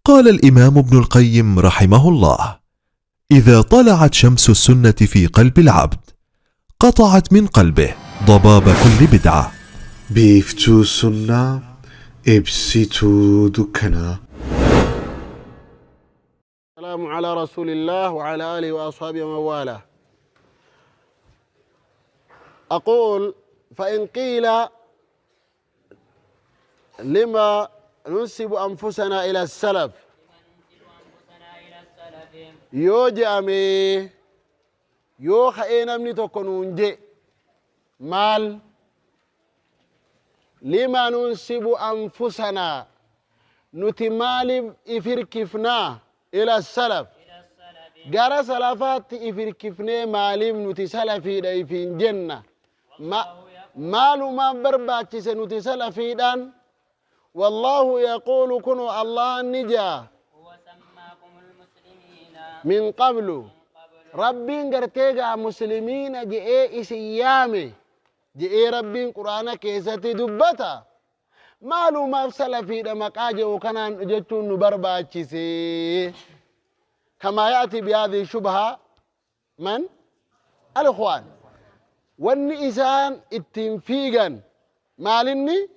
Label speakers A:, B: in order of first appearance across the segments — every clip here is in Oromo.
A: قال الإمام ابن القيم رحمه الله: إذا طلعت شمس السنة في قلب العبد قطعت من قلبه ضباب كل بدعة.
B: Biiftuu sunnaa, ibsituu dukkanaa.
C: السلام على رسول الله وعلى آله وأصحابه ومن والاه. أقول: فإن قيل لما ننسب أنفسنا إلى السلف، yoo je'ame, yoo ka'ee namni tokko nuun je maal, لما ننسب أنفسنا, nuti maaliif if hirkifnaa, إلى السلف, gara salafaatti if hirkifnee, maaliif nuti salafiidha ifiin jenna? Maalumaan barbaachise nuti salafiidhaan? والله يقول, kunu Allah ni jaa, من قبل, Rabbiin gartee gaa muslimiina je'ee isin yaame je'ee Rabbiin Quraana keessatti dubbata. Maalumaaf salafiidha maqaa je'u kanaan jechuun nu barbaachise? كما يأتي بهذه الشبهة من الإخوان, wanni isaan ittiin fiigan maalinni?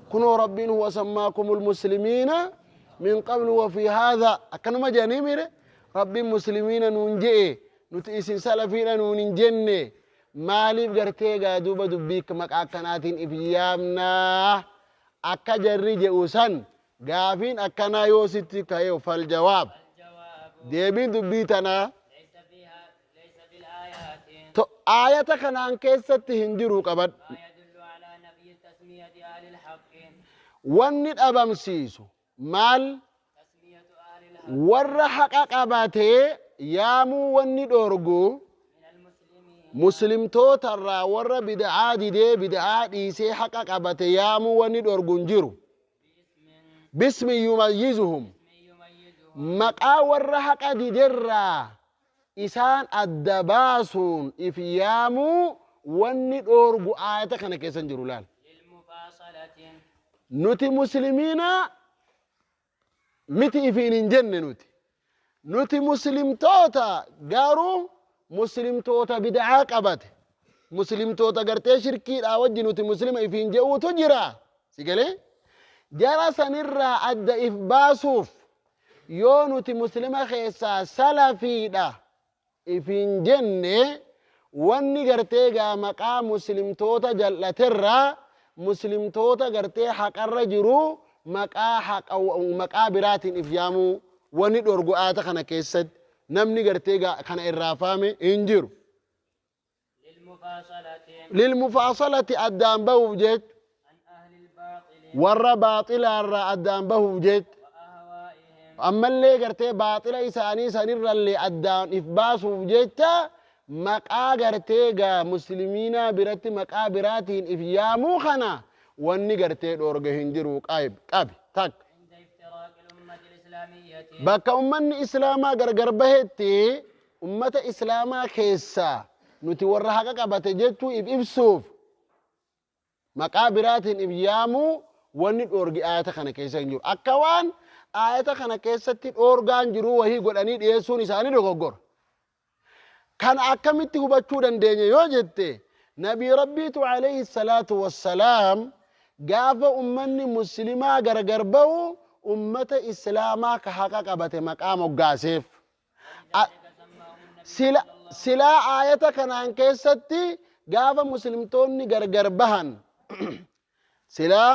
C: Kunoo Rabbiin هو سماكم المسلمين من قبل وفي هذا, akkanuma jedhanii mire? Rabbiin muslimiina nuun je'e, nuti isin salafiidha nuun hin jenne. Maaliif gartee gaa duuba dubbii maqaa akkanaatiin if yaamnaa akka jarri je'u san? Gaafiin akkanaa yoo sitti ka'e, فالجواب, deebiin dubbii tanaa aayata kanaan keessatti hin jiru. Qabadhu, wanni dhabamsiisu maal? Warra haqa qabatee yaamuu wanni dhorgu, muslimtootarraa warra bida'aa didee, bida'aa dhiisee haqa qabate yaamuu wanni dhorgu hin jiru. باسم يميزهم, maqaa warra haqa diderraa isaan adda baasuun if yaamuu wanni dhoorgu aayata kana keessa hin jiru. Laal, nuti muslimiina miti ifiin hin jenne. Nuti muslimtoota, garuu muslimtoota bid'aa qabate, muslimtoota gartee shirkiidhaa wajji nuti muslima ifiin je'uutu jira. Si galee? Jara sanirraa adda if baasuuf yoo nuti muslima keessaa salafiidha ifiin jenne, wanni gartee gaa maqaa muslimtoota jal'aterraa, muslimtoota gartee haqarra jiru maqaa haqa maqaa biraatiin if yaamuu wanni dhorgu aayata kana keessatti namni gartee gaa kana irraa faame hin jiru. للمفاصلة, addaan bahuuf jech, warra baaxilaarraa addaan bahuuf jech, ammallee gartee baaxila isaanii sanirrallee addaan if baasuuf jecha, maqaa gartee gaa muslimiinaa biratti maqaa biraatiin if yaamuu kana wanni gartee dhoorge hin jiru. Qabi takka, bakka ummanni islaamaa gargar bahetti, ummata islaamaa keessaa nuti warra haqa qabate jechuu if ibsuuf maqaa biraatiin if yaamuu wanni dhoorge aayata kana keessa hin jiru. Akka waan aayata kana keessatti dhoorgaan jiru wahii godhanii dhiyeessuun isaanii dogoggora. Kana akkamitti hubachuu dandeenya yoo jette, nabii Rabbiitu عليه الصلاة والسلام gaafa ummanni muslimaa gargar bahu ummata islaamaa ka haqa qabate maqaa moggaaseef. Silaa aayata kanaan keessatti gaafa muslimtoonni gargar bahan, silaa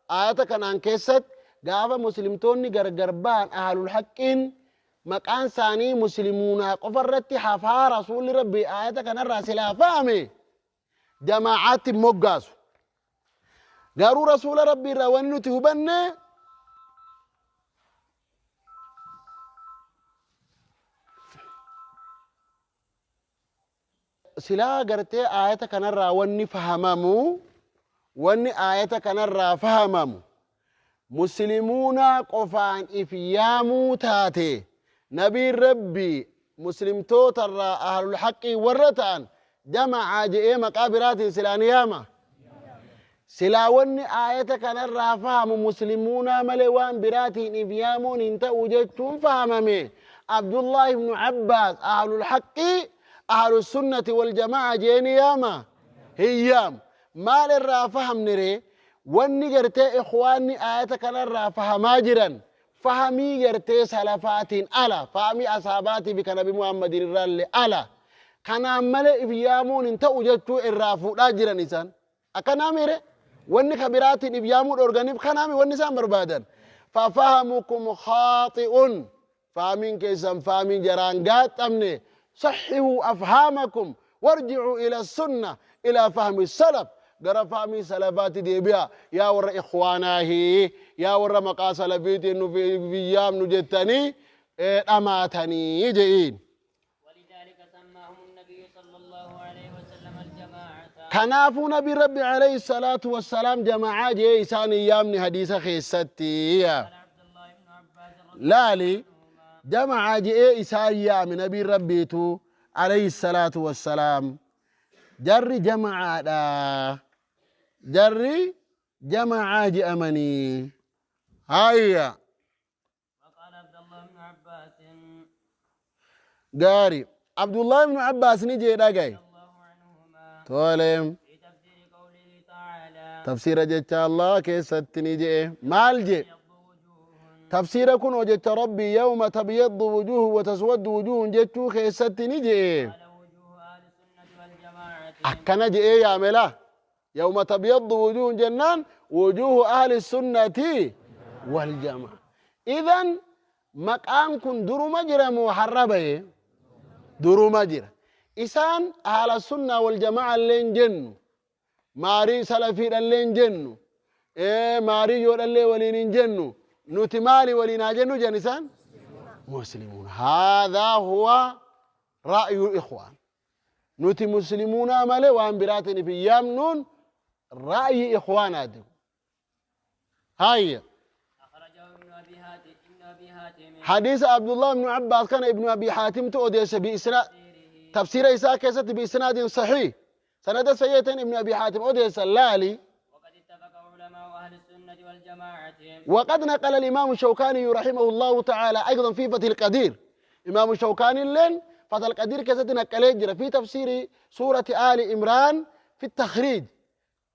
C: aayata kanaan keessatti gaafa muslimtoonni gargar bahan, ahlul haqqiin maqaan isaanii muslimuunaa qofa irratti hafaa, rasuulli Rabbi aayata kanarraa silaa fahame jamaacaatti moggaasu. Garuu rasuula Rabbi irraa wanni nuti hubanne, silaa gartee aayata kanarraa wanni fahamamu, wanni aayata kanarraa fahamamu, muslimuunaa qofaan if yaamuu taate, nabiin Rabbi muslimtootarraa ahlul haqqii warra ta'an jama'aa je'ee maqaa biraatiin silaa ni yaama. Silaa wanni aayata kanarraa fahamu muslimuunaa malee waan biraatiin if yaamuun hin ta'u jechuun fahamame. Abdullah ibnu Abbaas ahlulhaqqi, ahlusunnati waljamaa jeeni yaama hin yaamu. Maal irraa fahamne ree? Wanni gartee ikhwaanni aayata kanarraa fahamaa jiran fahamii gartee salafaatiin ala, fahamii asaabaatii fi kan Nabi Muhammadin irraallee ala. Kanaan malee if yaamuun hin ta'u jechuu irraa fuudhaa jiran isaan. Akkanaa miire? Wanni ka biraatiin if yaamuu dhoorganiif kanaami wanni isaan barbaadan. Fafahamukum khaaxi'un, fahamiin keessan fahamii jaraan gaaxxamne. Saxihuu afhaamakum warjicuu ila sunna, ila fahmi salaf. Gara fahmii salafaatti deebi'a, yaa warra ikhwaanaahi, yaa warra maqaa salafiitiin nu yaamnu jettanii dhamaatanii je'iin.
D: ولذلك سماهم النبي صلى الله عليه وسلم الجماعة.
C: Kanaafuu Nabi Rabbi alayhi salaatu wassalaam jamaacaa jee isaan hin yaamne hadiisa keessatti.
D: قال عبد الله بن عباس رضي
C: Laali,
D: عنهما.
C: Jamacaa je'ee isaan yaame nabiin Rabbiitu alayhi salaatu wassalaam. Jarri jamacaadha, jarri jamacaa je'amanii hayya.
D: وقال عبد الله بن عباس
C: Gaari, Abdullah ibnu Abbaas ni jee, dhagaye.
D: رضي الله عنهما
C: Tole.
D: في تفسير قوله تعالى.
C: Tafsiira jecha Allah keessatti ni je'e. Maal je?
D: تبيض وجوه.
C: Tafsiira kun jecha Rabbii yawma tabyaddu wujuuhu wa taswaddu wujuuhun jechuu keessatti ni je'e.
D: قال: وجوه أهل السنة والجماعة.
C: Akkana je'ee yaamela. Yawma tabyaddu wujuuhun jennaan wujuuhu ahli sunnati wal jamaa. Idan maqaan kun duruma jira moo har'a baye? Duruma jira. Isaan ahla sunnaa wal jamaa illee hin jennu, maarii salafiidha illee hin jennu, maariyyoodha waliin hin jennu. Nuti maali waliin haa jennu jedhan isaan? Muslimuun. Haadhaa huwa ra'yu ikhwaan. Nuti muslimuunaa malee waan biraatiin if hin yaamnuun ra'yi ikhwaanaati. Hayya.
D: أخرجه ابن أبي هاتم، ابن أبي هاتم.
C: حديث عبد الله بن عباس كان ابن أبي حاتم تؤديس بإسناد تفسير إساء كيست بإسناد صحيح، سند سيئة ابن أبي حاتم أوديس اللالي.
D: وقد اتفق علماء أهل السنة والجماعة.
C: وقد نقل الإمام الشوكاني رحمه الله تعالى أيضا في فتح القدير. إمام الشوكاني لين فتح القدير كيست نقل في تفسير سورة آل عمران، في التخريج،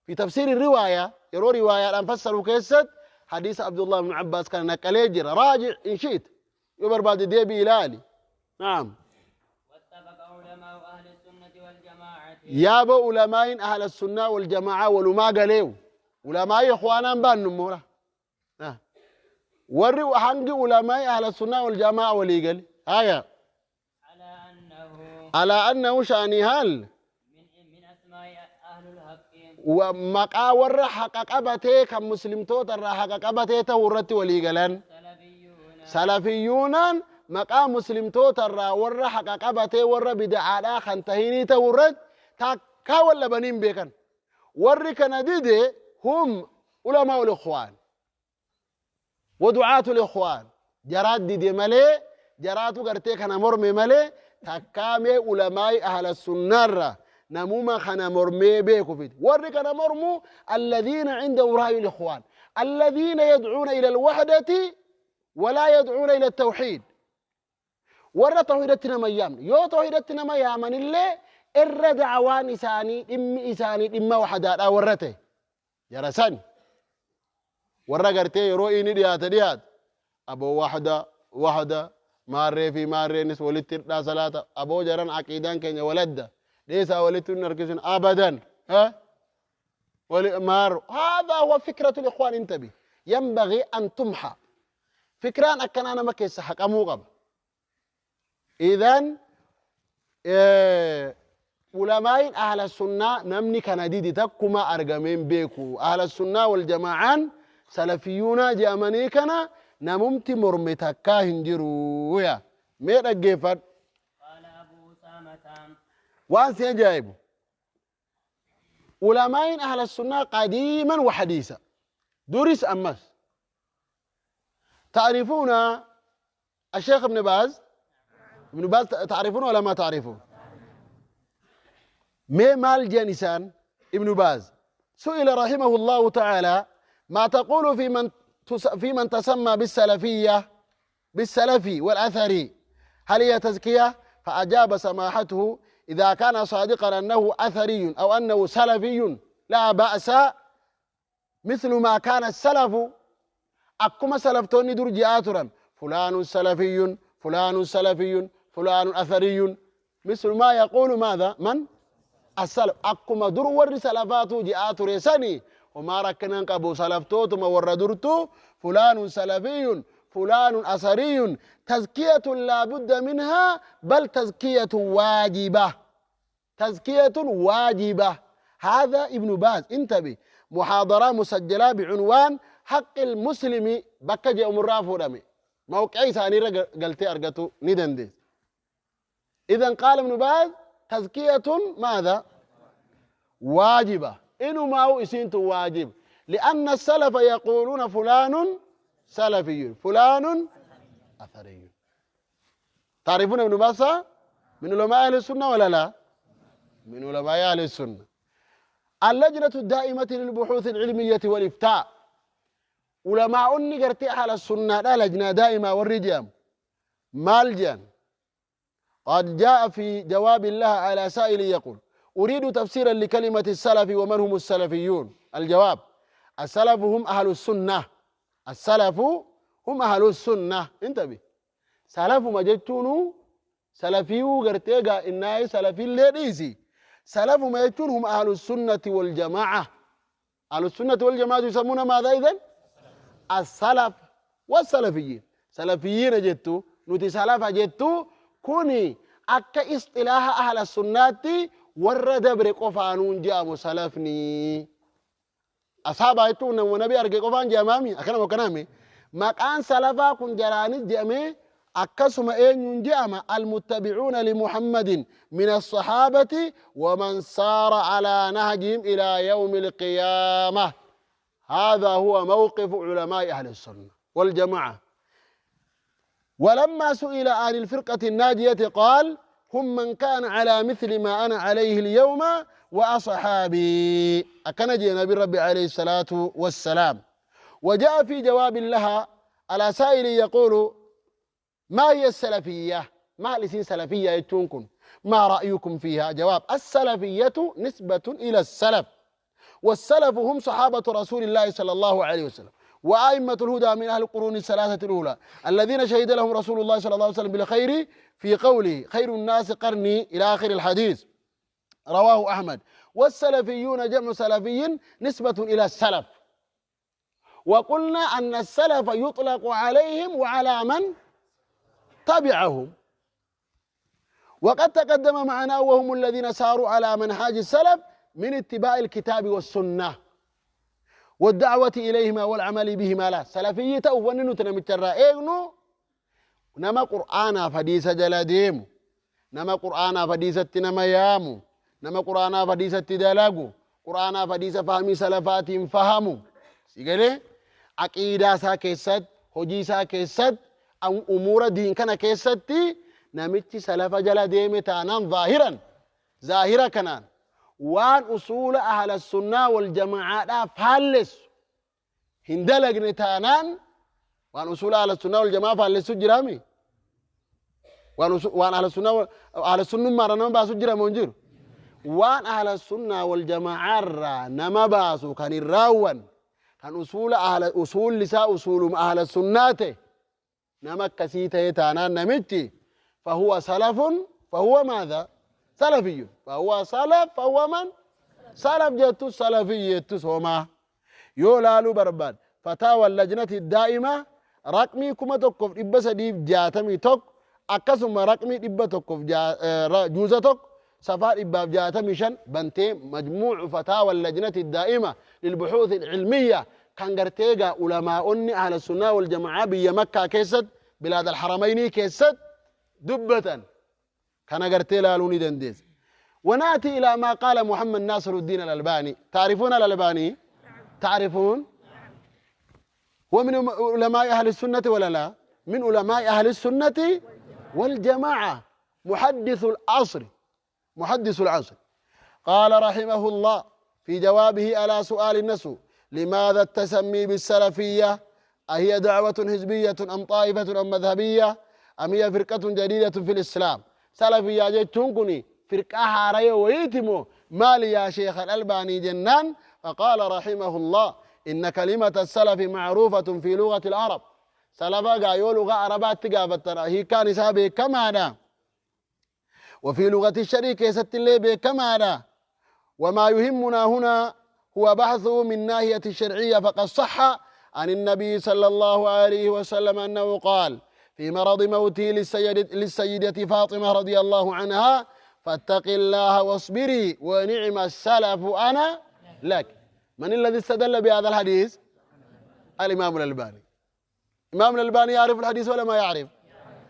C: في تفسير الرواية، يرو رواية الآن فسروا كيست حديث عبد الله بن عباس كان نقل. راجع إن شئت، يبر بعد ديبي إلالي. نعم.
D: واتفق علماء أهل السنة والجماعة.
C: Yaaba ulamaayin ahla sunnaa wal jamaa walumaa galeewu ulamaayi ikhwaanaan baannu mura warri hangi ulamaayi ahla sunnaa wal jamaa walii gale haya.
D: على أنه
C: alaa annahu sha'anii haal
D: من أسماء أهل الحق.
C: Maqaa warra haqa qabatee kan muslimtoota irraa haqa qabatee ta'u irratti walii galan.
D: سلفيون.
C: Salafiyyuunaan maqaa muslimtoota irraa warra haqa qabatee, warra bidacaadhaa kan tahinii ta'u irratti takkaa wal dhabanii hin beekan. Warri kana dide hum ulamaa ul ikhwaan wa ducaatu ikhwaan. Jaraat dide malee, jaraatu gartee kana morme malee, takkaa mee ulamaa'i ahla sunnaarra namuma kana mormee beeku fide. Warri kana mormu alladhiina cindahum ra'yu likhwaan, alladhiina yadcuuna ila alwaxdati walaa yadcuuna ila altawxiid. Warra tawxiidatti nama hin yaamne. Yoo tawxiidatti nama yaamanillee irra dacwaan isaanii, dhimmi isaanii dhimma waxdaadhaa warra ta'e jara san. Warra gartee yeroo inni dhiyaate aboo waxda waxda maarree fi maarreenis walitti hidhaa salaata. Aboo jaran, aqiidaan keenya waladda dheesaa walitti hin harkisin abadan. Maar هذا هو فكرة الإخوان. انتبه، ينبغي أن تمحى فكران أكنا نما كيس حقمو قب. إذن ulamaayin ahla sunnaa namni kana didi takkuma argameen beeku. Ahla sunnaa wal jamaa'aan salafiyuunaa je'amanii kana namumti morme takkaa hin jiru. Ya mee dhaggeeffadhu.
D: قال أبو أسامة.
C: Waan si ajaa'ibu, ulamaayin ahla sunnaa qadiiman wa hadiisa, duris ammas. تعرفون الشيخ ابن باز؟ ابن باز تعرفون ولا ما تعرفون؟ Mee maal jedhan isaan? Ibnu Baaz سئل رحمه الله تعالى: ما تقول في من تسمى بالسلفية، بالسلفي والأثري، هل هي تزكية؟ فأجاب سماحته: إذا كان صادقا أنه أثري أو أنه سلفي لا بأس، مثل ما كان السلف، akkuma salaftoonni dur je'aa turan: فلان سلفي، فلان سلفي، فلان أثري. مثل ما يقول ماذا؟ من السلف. Akkuma dur warri salafaatu je'aa ture sani, homaa rakkinaan qabu. Salaftootuma warra durtu فلان سلفي، فلان أثري، تزكية لا بد منها، بل تزكية واجبة، تزكية واجبة. هذا ابن باز. انتبه، محاضرة مسجلة بعنوان حق المسلم bakka je'amurraa fuudhame. Mawqii isaaniirra galtee argatu ni dandeessa. إذا قال ابن باز: تزكية ماذا؟ واجبة. إنما هو isiintu واجب، لأن السلف يقولون فلان سلفي، فلان أثري. تعرفون ابن باز من علماء أهل السنة ولا لا؟ من علماء أهل السنة. اللجنة الدائمة للبحوث العلمية والإفتاء، علماء gartee أهل السنة لا لجنة دائمة warri je'an maal je'an؟ قد جاء في جواب الله على سائل يقول: أريد تفسيرا لكلمة السلف، ومن هم السلفيون؟ الجواب: السلف هم أهل السنة، السلف هم أهل السنة. انتبه، سلف ma jechuun سلفي gartee إناي سلفي اللي سلف ma jechuun هم أهل السنة والجماعة. أهل السنة والجماعة يسمون ماذا إذن؟ السلف والسلفيين. سلفيين jettu nuti سلف jettu kuni akka اصطلاح أهل السنة warra dabre qofaanuun je'amu salafni. Asaabaa jechuun nama nabi arge qofaan je'amaami akkanama akkanaami. Maqaan salafaa kun jaraanis je'amee, akkasuma eenyuun je'ama? المتبعون لمحمد من الصحابة ومن سار على نهجهم إلى يوم القيامة. هذا هو موقف علماء أهل السنة والجماعة. ولما سئل عن الفرقة الناجية قال: هم من كان على مثل ما أنا عليه اليوم وأصحابي. Akkana je'e نبي ربي عليه الصلاة والسلام. وجاء في جواب لها على سائل يقول: ما هي السلفية؟ ما isin سلفية jettuun kun؟ ما رأيكم فيها؟ جواب: السلفية نسبة إلى السلف، والسلف هم صحابة رسول الله صلى الله عليه وسلم وأئمة الهدى من أهل القرون الثلاثة الأولى الذين شهد لهم رسول الله صلى الله عليه وسلم بالخير في قوله: خير الناس قرني، إلى آخر الحديث، رواه أحمد. والسلفيون جمع سلفي، نسبة إلى السلف. وقلنا أن السلف يطلق عليهم وعلى من تبعهم، وقد تقدم معنا، وهم الذين ساروا على منهاج السلف من اتباع الكتاب والسنة والدعوة إليهما والعمل بهما. لا سلفية wanni nuti namicharraa eegnu nama qur'aanaaf hadiisa jala deemu, nama qur'aanaaf hadiisatti nama yaamu, nama qur'aanaaf hadiisatti dalagu, qur'aanaaf hadiisa fahmii salafaatiin fahamu si galee, aqiidaa isaa keessatti, hojii isaa keessatti, umuura diin kana keessatti namichi salafa jala deeme taanaan, ظاهرا zaahira kanaan waan usuula أهل السنة والجماعة faallessu hin dalagne taanaan, waan usuula أهل السنة والجماعة faallessu jiraami, waan أهل السنة أهل sunnummaarra nama baasu jira moo hin jiru? Waan أهل السنة والجماعة rraa nama baasu kan hin raawwan, kan usuula ahla usuulli isaa usuuluma أهل السنة ta'e, nama akkasii ta'e taanaan namichi فهو سلف، فهو ماذا؟ سلفي. فهو سلف، فهو من سلف jettus سلفي jettus homaa yoo laaluu barbaad, فتاوى اللجنة الدائمة raqmii 1361, akkasuma raqmii 100 juuza 1 safaa 165 bantee, مجموع فتاوى اللجنة الدائمة للبحوث العلمية kan gartee gaa ulamaa'onni أهل السنة والجماعة biyya Makkaa keessat, بلاد الحرمين keessat dubbatan kana gartee laaluu ni dandeessa. ونأتي إلى ما قال محمد ناصر الدين الألباني. تعرفون الألباني؟ تعرفون؟ هو من علماء أهل السنة ولا لا؟ من علماء أهل السنة والجماعة، محدث العصر، محدث العصر. قال رحمه الله في جوابه على سؤال الناس لماذا التسمي بالسلفية؟ أهي دعوة حزبية أم طائفة أم مذهبية أم هي فرقة جديدة في الإسلام؟ سلفية jechuun kuni firqaa haaraya wayiitimo maali يا شيخ الألباني جنان؟ فقال رحمه الله إن كلمة السلف معروفة في لغة العرب. سلفا قايو لغة عربات تقافتنا هي كان سابي كمانا، وفي لغة الشريك يست اللي كمانا. وما يهمنا هنا هو بحثه من ناحية الشرعية، فقد صح عن النبي صلى الله عليه وسلم أنه قال في مرض موته للسيدة فاطمة رضي الله عنها: فاتق الله واصبري ونعم السلف أنا لك. من الذي استدل بهذا الحديث؟ الإمام الألباني. إمام الألباني يعرف الحديث ولا ما يعرف؟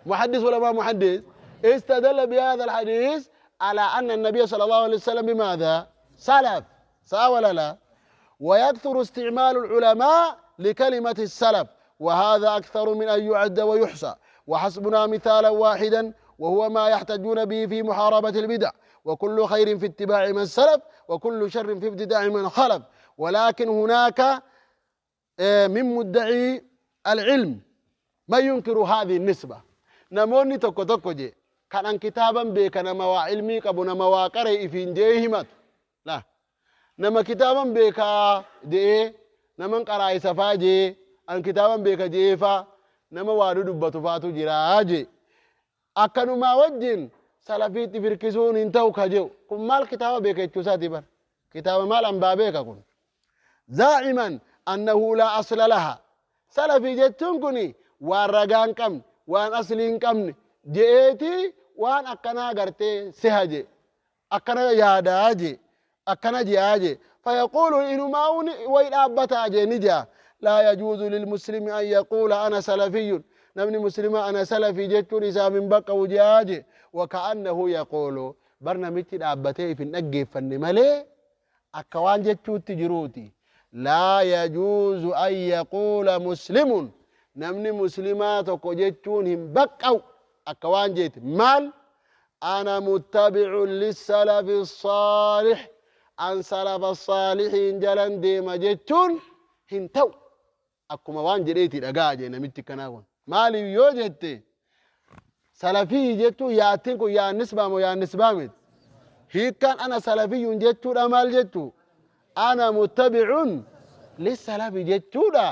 C: محدث ولا ما محدث؟ استدل بهذا الحديث على أن النبي صلى الله عليه وسلم بماذا؟ سلف، صح ولا لا؟ ويكثر استعمال العلماء لكلمة السلف، وهذا أكثر من أن يعد ويحصى، وحسبنا مثالا واحدا وهو ما يحتجون به في محاربة البدع: وكل خير في اتباع من سلف، وكل شر في ابتداع من خلف. ولكن هناك من مدعي العلم من ينكر هذه النسبة. namoonni tokko tokko je kan an kitaaban beeka, nama waa ilmii qabu, nama waa qare ifiin jee himatu la nama kitaaban beekaa je'ee, naman qaraa'isa faa jee, an kitaaban beeka jee faa nama waa dudubbatu faatu jiraa jee. Akkanumaa wajjin salafiitti firkisuun hin ta'u ka je'u kun maal kitaaba beeka jechuu isaati bar? Kitaaba maal ambaa beeka kun? Zaa'iman annahu laa asla laha, salafii jechuun kuni waan ragaa hin qabne, waan aslii hin qabne je'eeti, waan akkanaa gartee siha je, akkana yaadaa je, akkana je'aa je. Fayaquulu inumaa'uun way dhaabbataa je ni je'a: laa yajuuzu lilmuslimi an yaquula ana salafiyyun, namni muslima ana salafii jechuun isaa min baqqa'u je'aa je. Waka'annahu yaquulu, bar namichi dhaabbatee if hin dhaggeeffanne malee akka waan jechuutti jiruuti: laa yajuuzu an yaquula muslimun, namni muslimaa tokko jechuun hin baqqa'u akka waan jeeti maal? Ana muttabi'un lissalafi saalix, an salafa saalixiin jalan deema jechuun hin ta'u akkuma waan jedheeti dhagaa jee namitti kanaa kun. Maaliif yoo jette, salafii jechuun yaattiin kun yaa nisbaa moo yaa nisbaa miti? Hiikkaan ana salafiyyun jechuudha maal jechuu? Ana muttabi'un lissalafi jechuudha.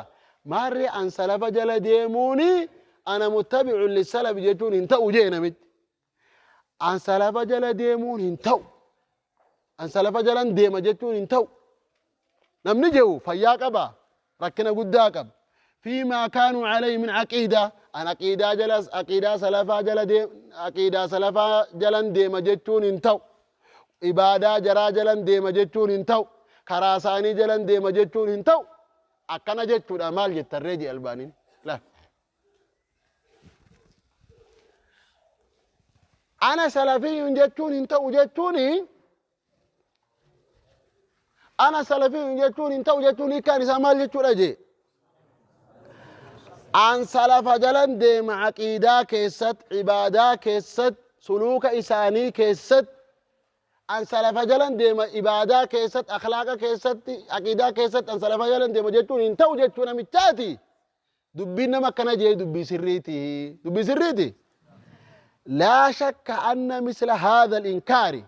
C: Maarree an salafa jala deemuuni ana muttabi'un lissalafi jechuun hin ta'u jee namitti. An salafa jala deemuun hin ta'u, an salafa jalan deema jechuun hin ta'u namni jehu fayyaa qaba, rakkina guddaa qaba. فيما كانوا عليه من عقيدة، أن عقيدة جلس عقيدة سلفا جل دي عقيدة سلفا جلن ديما جتون انتو، إبادة جرا جلن ديما جتون انتو، كراساني جلن ديما جتون انتو، أكنا جتون أمال جت الرجي البانين لا. أنا سلفي جتون انتو جتوني، أنا سلفي جتون انتو جتوني كان سمال جتون أجي an salafa jalan deema aqiidaa keessatti, ibaadaa keessatti, suluuka isaanii keessatti. An salafa jalan deema ibaadaa keessatti, akhlaaqa keessatti, aqiidaa keessatti, an salafa jalan deema jechuun hin ta'u jechuu namichaati. Dubbiin nama akkana jee dubbii sirriiti, dubbii sirriiti. Laa shakka anna misla haadha al-inkaari,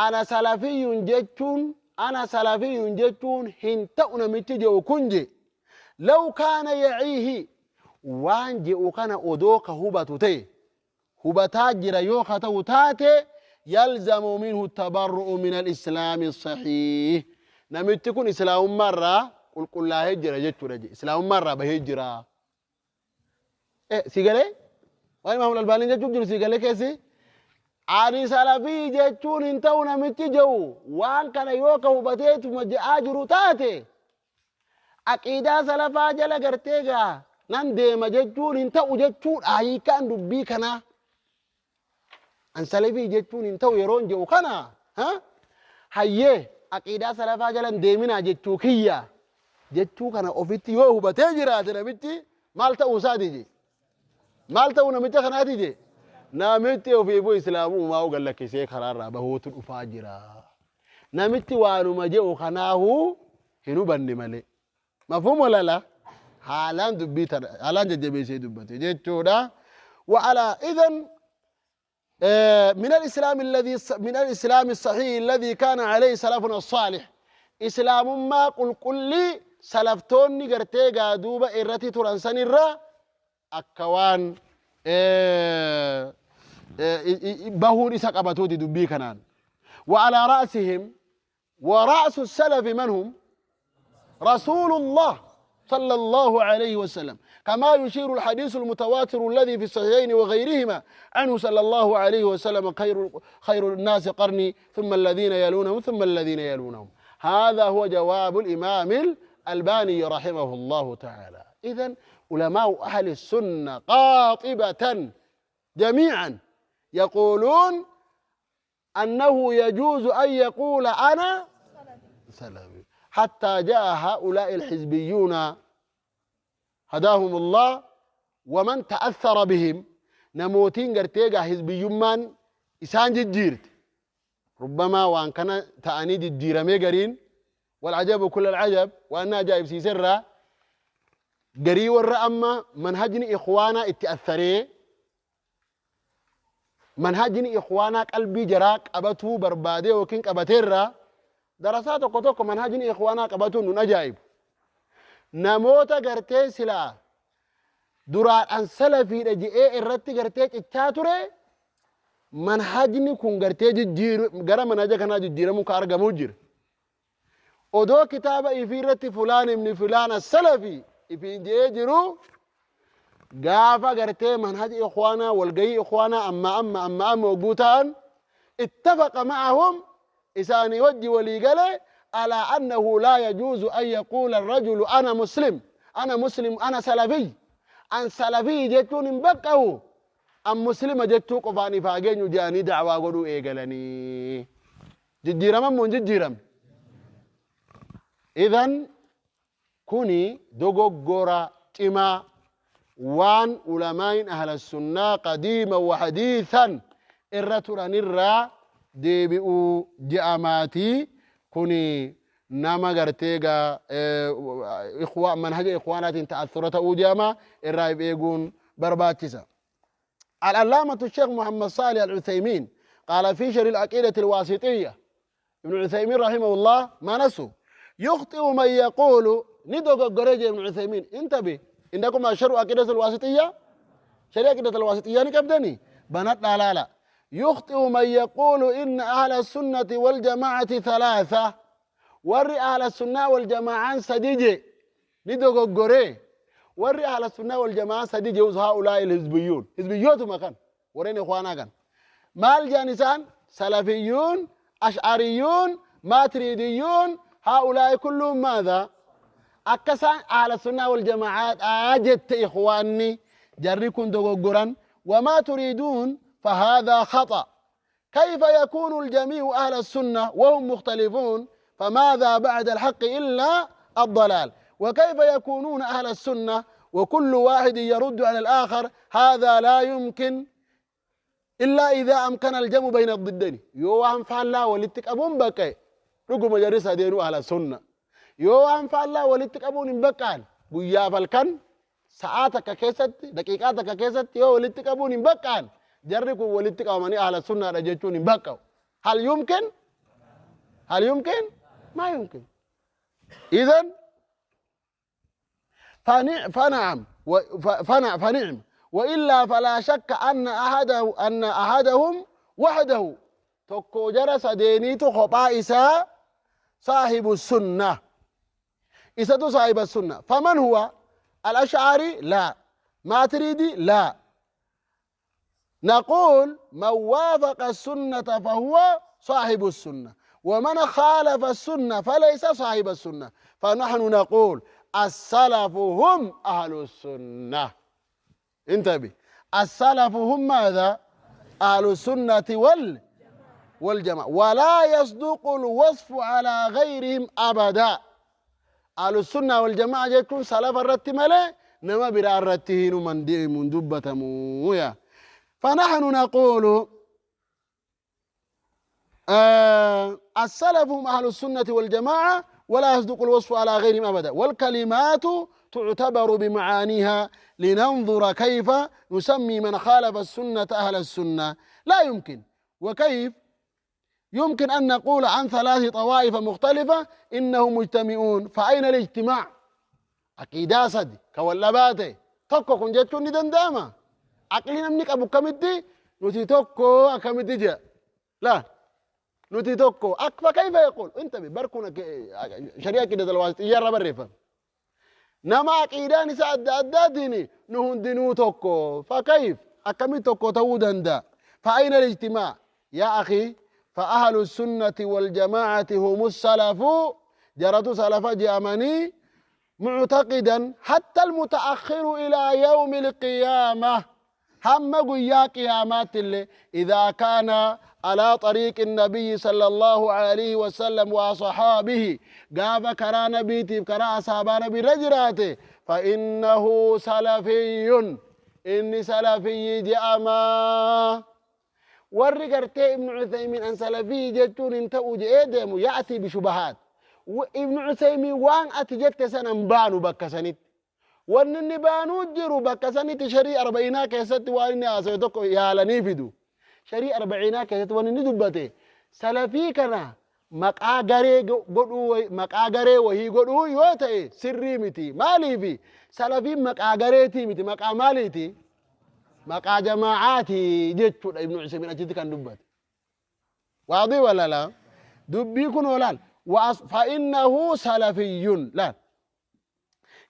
C: ana salafiyyun jechuun, ana salafiyyun jechuun hin ta'u namichi jedhu kun je, لو كان يعيه waan je'u kana odoo ka hubatu ta'e, hubataa jira yoo ka ta'u taate, yalzamu minhu tabarru'u min alislaami saxiih, namichi kun islaamummaarraa qulqullaa'ee jira jechuudha je, islaamummaarraa bahee jira. Si galee waan imaam albaaniin jechuun jiru? Si galee keessi ani salafii jechuun hin ta'u namichi je'u waan kana yoo ka hubateetuma je'aa jiru taate, aqiidaa salafaa jala gartee gaa nan deema jechuun hin ta'u jechuudha hiikaan dubbii kanaa. An salafii jechuun hin ta'u yeroon jedhu kana hayyee aqiidaa salafaa jala hin deeminaa jechuu kiyya jechuu kana ofitti yoo hubatee jiraate, namichi maal ta'uu isaati je? Maal ta'uu namicha kanaati je? Namichi ofiifuu islaamummaa gallakkisee karaarraa bahuutu dhufaa jira. Namitti waanuma je'u kanaahuu hin hubanne malee. Mafhuum walala haalaan dubbii tana haalaan jajjabeessee dubbate jechuudha. وعلى إذن من الإسلام الذي من الإسلام الصحيح الذي كان عليه سلفنا الصالح إسلام ما قل قل لي سلفتوني قرتي قادوبة إرتي ترانسان الرا أكوان بهون إساق أبتودي دبي كنان. وعلى رأسهم ورأس السلف من هم؟ رسول الله صلى الله عليه وسلم، كما يشير الحديث المتواتر الذي في الصحيحين وغيرهما عنه صلى الله عليه وسلم: خير الناس قرني ثم الذين يلونهم ثم الذين يلونهم. هذا هو جواب الإمام الألباني رحمه الله تعالى. إذن علماء أهل السنة قاطبة جميعا يقولون أنه يجوز أن يقول أنا سلفي، حتى جاء هؤلاء الحزبيون هداهم الله ومن تأثر بهم. نموتين قرتيقا حزبيون إسان جديرت، ربما وأن كان تأني جدير ميقرين، والعجب كل العجب وأن جايب سيسرة قري والرأمة منهجني إخوانا اتأثري، منهجني إخوانا قلبي جراك أبتو بربادي وكينك أبتيرا دراسات قطوك منهجني إخوانا قبتو نون أجايب. نموتا قرتي سلا دران أن سلفي رجئي الرتي قرتي اتاتوري منهجني كون قرتي جدير قرى منهجة كان جدير مو كارغا موجر ودو كتابة إفيرتي فلان ابن فلان السلفي إفين جيجرو قافا قرتي منهج إخوانا والقي إخوانا أما أما أما أما وقوتان اتفق معهم إساني وجي ولي قال على أنه لا يجوز أن يقول الرجل أنا مسلم أنا مسلم أنا سلفي. أن سلفي جتون بقه أم مسلم جتو قفاني فاقين جاني دعوة قدو إيقلني جديرم من جديرم. إذن كوني دوغورا تما وان علماء أهل السنة قديما وحديثا إرتران الرا deebi'uu je'amaatii kuni nama gartee gaa manhaja ikhwaanaatiin ta'assura ta'uu je'ama irraa if eeguun barbaachisa. العلامة الشيخ محمد صالح العثيمين قال في شرح العقيدة الواسطية، ابن عثيمين رحمه الله ما نسوا يخطئ من يقول ندوق قريج ابن عثيمين. انتبه، إنكم شرح عقيدة الواسطية، شرح عقيدة الواسطية نكبدني بنات لا لا لا. يخطئ من يقول إن أهل السنة والجماعة ثلاثة، ور أهل السنة والجماعة سديجي ندوق قري ور أهل السنة والجماعة سديجي هؤلاء الحزبيون حزبيوت ما كان ورين إخوانا كان مال جانسان سلفيون أشعريون ماتريديون هؤلاء كلهم ماذا؟ أكسان أهل السنة والجماعة أجدت إخواني جريكم دوغوران وما تريدون فهذا خطأ. كيف يكون الجميع أهل السنة وهم مختلفون؟ فماذا بعد الحق إلا الضلال؟ وكيف يكونون أهل السنة وكل واحد يرد على الآخر؟ هذا لا يمكن إلا إذا أمكن الجمع بين الضدين. يو فعلا ولتك أبون بكي رقم جرس دينو أهل السنة يو فعلا ولتك أبون بكان قيا فالكن ساعاتك كيست دقيقاتك كيست يو ولتك أبون بكان جركوا ولتك أماني أهل السنة رجعتوني بكوا. هل يمكن؟ هل يمكن؟ ما يمكن. إذن فنعم فنعم، وإلا فلا شك أن أحدهم وحده تكو جرس دينيتو خطا إسا صاحب السنة، إسا صاحب السنة. فمن هو؟ الأشعري؟ لا. ماتريدي؟ لا. نقول من وافق السنة فهو صاحب السنة، ومن خالف السنة فليس صاحب السنة. فنحن نقول السلف هم أهل السنة. انتبه، السلف هم ماذا؟ أهل السنة والجماعة، ولا يصدق الوصف على غيرهم أبدا. أهل السنة والجماعة يكون سلف الرتملة نما برا الرتهين من دبة مويا. فنحن نقول السلف هم أهل السنة والجماعة ولا يصدق الوصف على غيرهم أبدا، والكلمات تعتبر بمعانيها لننظر كيف نسمي من خالف السنة أهل السنة. لا يمكن. وكيف يمكن أن نقول عن 3 طوائف مختلفة إنهم مجتمعون؟ فأين الاجتماع؟ عقيدة سد كولباته tokko kun jechuun ni danda'ama. Aqli namni qabu kamitti nuti tokko akkamitti jira? La nuti tokko akfa kayfa yaqul intabi barkun shari'a aqida alwaasixiyyaa irra barreeffame. Nama aqiidaan isa adda addaatiin nu hundinuu tokko fakayf akkamitti tokko ta'uu danda'a? فأين الاجتماع يا أخي؟ فأهل السنة والجماعة هم السلف، جرت سلف جامني معتقدا حتى المتأخر إلى يوم القيامة، هم قيا قيامات اللي إذا كان على طريق النبي صلى الله عليه وسلم وصحابه قاب كرا نبيتي كرا أصحاب نبي رجراته فإنه سلفي، إني سلفي جأما. warri gartee Ibnu Uthaymiin an salafii jechuun hin ta'u je'ee deemu ya'tii bishubahaat. Ibnu Uthaymiin waan ati jette sana hin baanu bakka sanitti. Wanni inni baanuu jiru bakka sanitti sharii arba'iinaa keessatti waan inni haasawe tokko yaalanii fidu. Sharii arba'iinaa keessatti waan inni dubbate salafii kana maqaa garee godhuu, maqaa garee wahii godhuu yoo ta'e sirrii miti. Maaliifi salafiin maqaa gareetii miti, maqaa maaliiti? Maqaa jamaacaati jechuudha Ibnu Uthaymiin achitti kan dubbate. Waadii wala laa? Dubbii kun olaal. فإنه سلفي لا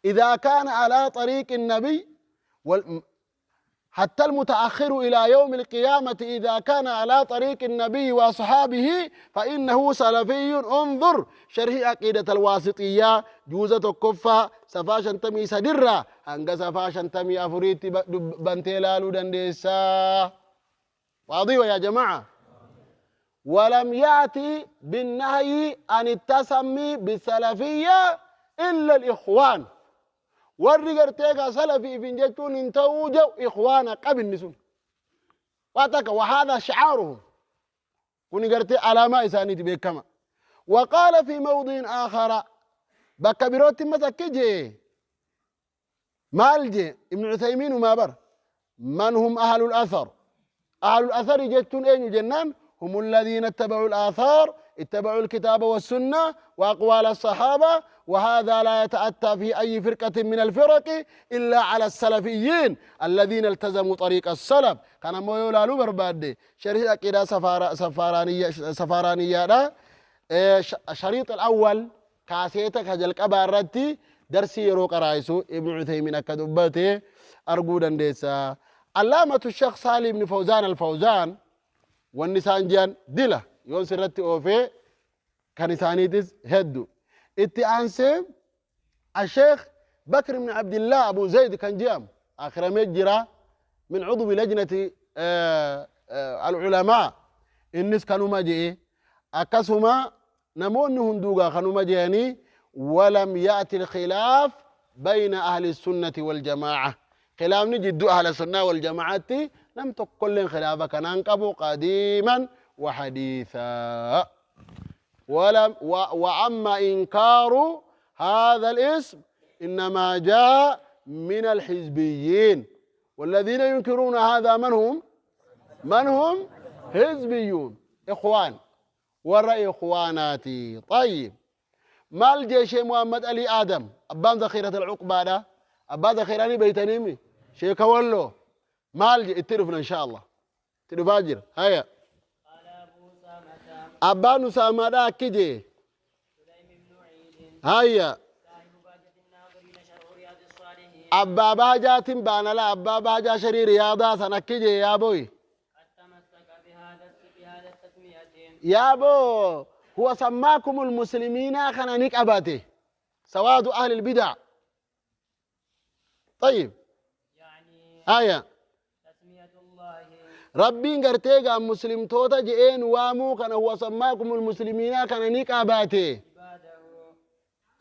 C: إذا كان على طريق النبي حتى المتأخر إلى يوم القيامة إذا كان على طريق النبي وأصحابه فإنه سلفي. انظر شرح عقيدة الواسطية جوزة الكفة سفا شنتمي سدرة هنگا سفا شنتمي أفريت بنتلالو دندسا. واضح يا جماعة؟ ولم يأتي بالنهي عن التسمي بالسلفية إلا الإخوان. warri سلفي في جتون انتو جو إخوانا قبل النسون واتك وهذا شعارهم كوني قرتي على ما إسانيت بكما. وقال في موضع آخر بكبروت مسكجي مالجي ابن عثيمين وما بر من هم أهل الأثر؟ أهل الأثر جتون أين جنان؟ هم الذين اتبعوا الآثار، اتبعوا الكتاب والسنة وأقوال الصحابة، وهذا لا يتأتى في أي فرقة من الفرق إلا على السلفيين الذين التزموا طريق السلف. كان مويولا لو بربادي شريط كده سفارانية دا شريط الأول كاسيتك هجل كبارتي درسي يروق رايسو ابن عثيمين كدبته أرجو دندسا. علامة الشيخ صالح بن فوزان الفوزان والنسان جان دلا يون سرتي أوفي كان إسانيتس هدو اتي أنسي الشيخ بكر بن عبد الله أبو زيد كان جام آخر مجرى من عضو لجنة العلماء الناس كانوا ما جئ أكسهما نمون هندوغا كانوا ما جاني. ولم يأتي الخلاف بين أهل السنة والجماعة، خلاف نجد أهل السنة والجماعة لم تقل خلافة كان أنقبوا قديما وحديثا. ولم وأما إنكار هذا الاسم إنما جاء من الحزبيين، والذين ينكرون هذا من هم؟ من هم؟ حزبيون إخوان والرأي إخواناتي. طيب ما الجيش محمد علي آدم أبان ذخيرة العقبة ده أبان ذخيراني بيتنيمي شيخ ولو ما الجي اترفنا إن شاء الله تلفاجر. هيا أبان أسامة دا كجي هيا أبا باجات بانا لا أبا باجا شري رياضة سنكجي يا بوي يا بو هو سماكم المسلمين خنانيك أباتي سواد أهل البدع. طيب
D: يعني
C: هيا ربين قرتيغا مسلم توتا جئين وامو كان هو سماكم المسلمين كان نيك أباتي.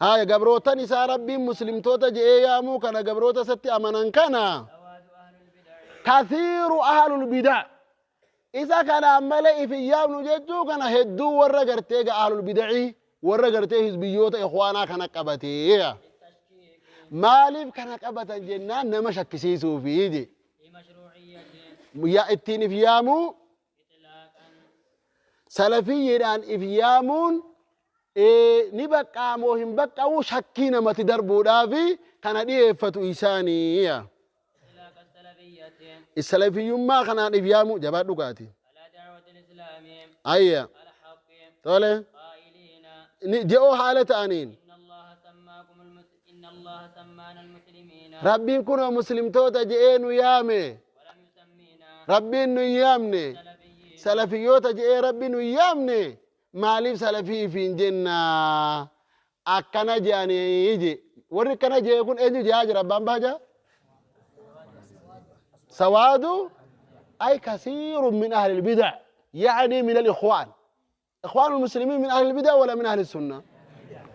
C: هاي قبروتا نساء ربين مسلم توتا جئين يامو كان قبروتا ستي أمنان كان كثير أهل البدع. Isa kanaan malee if hin yaamnu jechuu kana hedduu warra gartee ga ahlul bidacii warra gartee hizbiyyoota ikhwaanaa kana qabatee. Maaliif kana qabatan jennaan nama shakkisiisuufi je.
D: لمشروعيته
C: Ya ittiin if yaamuu
D: إطلاقا
C: salafiyyiidhaan if yaamuun ni baqqaamoo hin baqqa'u shakkii namatti darbuudhaafi kana dhiyeeffatu isaanii.
D: إطلاق السلفية
C: Salafiyyummaa kanaan if yaamuu jabaadhu gaati.
D: على دعوة الإسلام
C: Ayya
D: الحق
C: tole
D: قائلين
C: je'oo haala ta'aniin
D: إن الله سماكم إن الله سمانا المسلمين
C: Rabbiin kunoo muslimtoota je'ee nu yaame
D: ولم يسمينا
C: Rabbiin nu hin yaamne
D: سلفيين
C: salafiyyoota je'ee Rabbi nu hin yaamne maaliif salafii ifiin jennaa akkana je'anii je warri akkana je'e kun eenyu je'aa jira abbaan baajaa سواد أي كثير من أهل البدع يعني من الإخوان إخوان المسلمين من أهل البدع ولا من أهل السنة